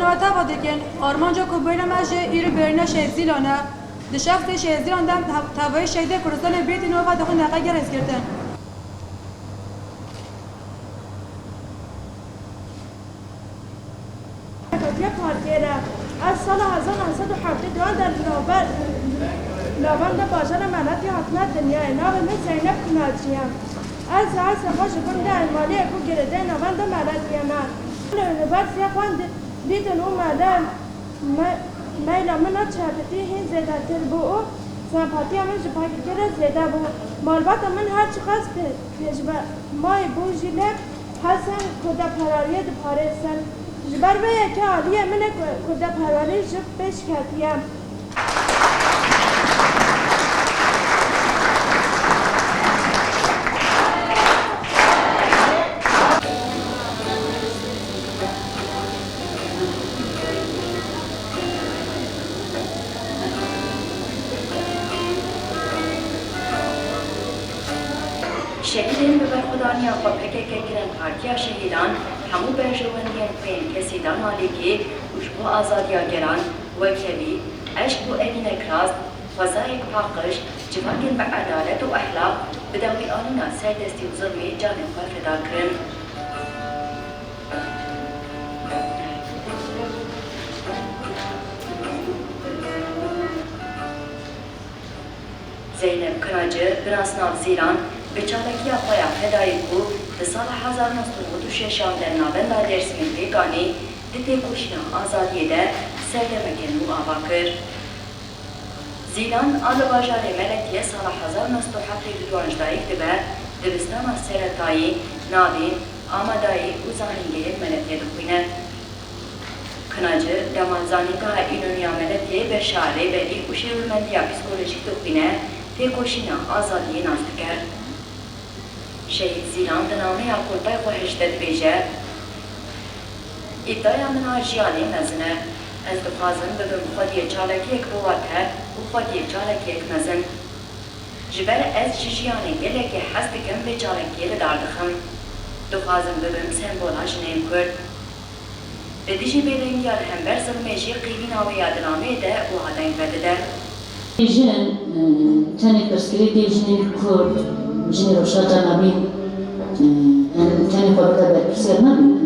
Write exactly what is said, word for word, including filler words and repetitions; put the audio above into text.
Teva dikin, armanca ku bêrîna me jî îro bêrîna Şehîd Zîlan e. Di şexsê Şehîd Zîlan de tev-, tevayê şehîdê Kurdistanê Brîtî nava dixin neqegê rêzgirtin. Partiya Partiyê re. Ez sala hezar neh sed û heftê û du de li navber-, navenda bajara Meletiyê hatime dinyayê. Navê min Zeynep Kinacî ye. Ez û hesê xwe ji bin de Elmaliyê ku girêdayî navenda Meletiyê me. Li unîversîteyê xwend-, dîtin û mele-, me-, meyla min a çepitî hîn zêdetir bû û sempatiya min ji P K K re zêde bû. Malbata min her çiqas pê-, pêşvemayî bû jî lê hesên kurdeperweriyê diparêzin. Ji ber vê yekê aliyê min ê ku-, kurdeperwerî ji pêş ketiye. Şehîdên bi berxwedaniya xwe P K K kirin Partiya Şehîdan, hemû berjewendiyên xwe yên kesî dan alîkî û ji bo azadiya gelan, wekevî, eşq û evînek rast, xwezayek paqij, civakên bi edalet û exlaq, bi dawî anîna serdestî û zilmê canê xwe feda kirin. Zeynep Kınaci, bi nasnav Zîlan, bi çalakiya xwe ya fedayî ku di sala hezar neh sed û newid û şeşan de navenda Dêrsimê pêk anî, di têkoşîna azadiyê de serdemeke nû ava kir. Zîlan a li bajarê Meletiyê sala hezar neh sed û heftê û du de ji dayik dibe, dibistana seretayî, navîn, amadayî û zanîngehên Meletiyê dixwîne. Kınaci, dema zanîngeha Înonî ya Meletiyê beşa rêberî û şêwirmendiya psîkolojîk dixwîne, têkoşîna azadiyê nas dike. Şehîd Zîlan di nameya kurtay xwe hişt de dibêje, Îdaya min a jiyanê mezin e. Ez dixwazim bibim xwediyê çalakiyek bi wate û xwediyê çalakiyek mezin. Ji ber ez ji jiyanê gelekî hez dikim, vê çalakiyê li dar dixim. Dixwazim bibim sembola jinên Kurd. Li dijî bêdengiya li hember zilmê jî qîvîna wê ya di nameyê de wiha deng vedide. Jin, e, tenê pirsgirêkê jinên Kurd, jinê Rojhilata Navîn, e, em tenê xwe bike berpirsiyar nabin.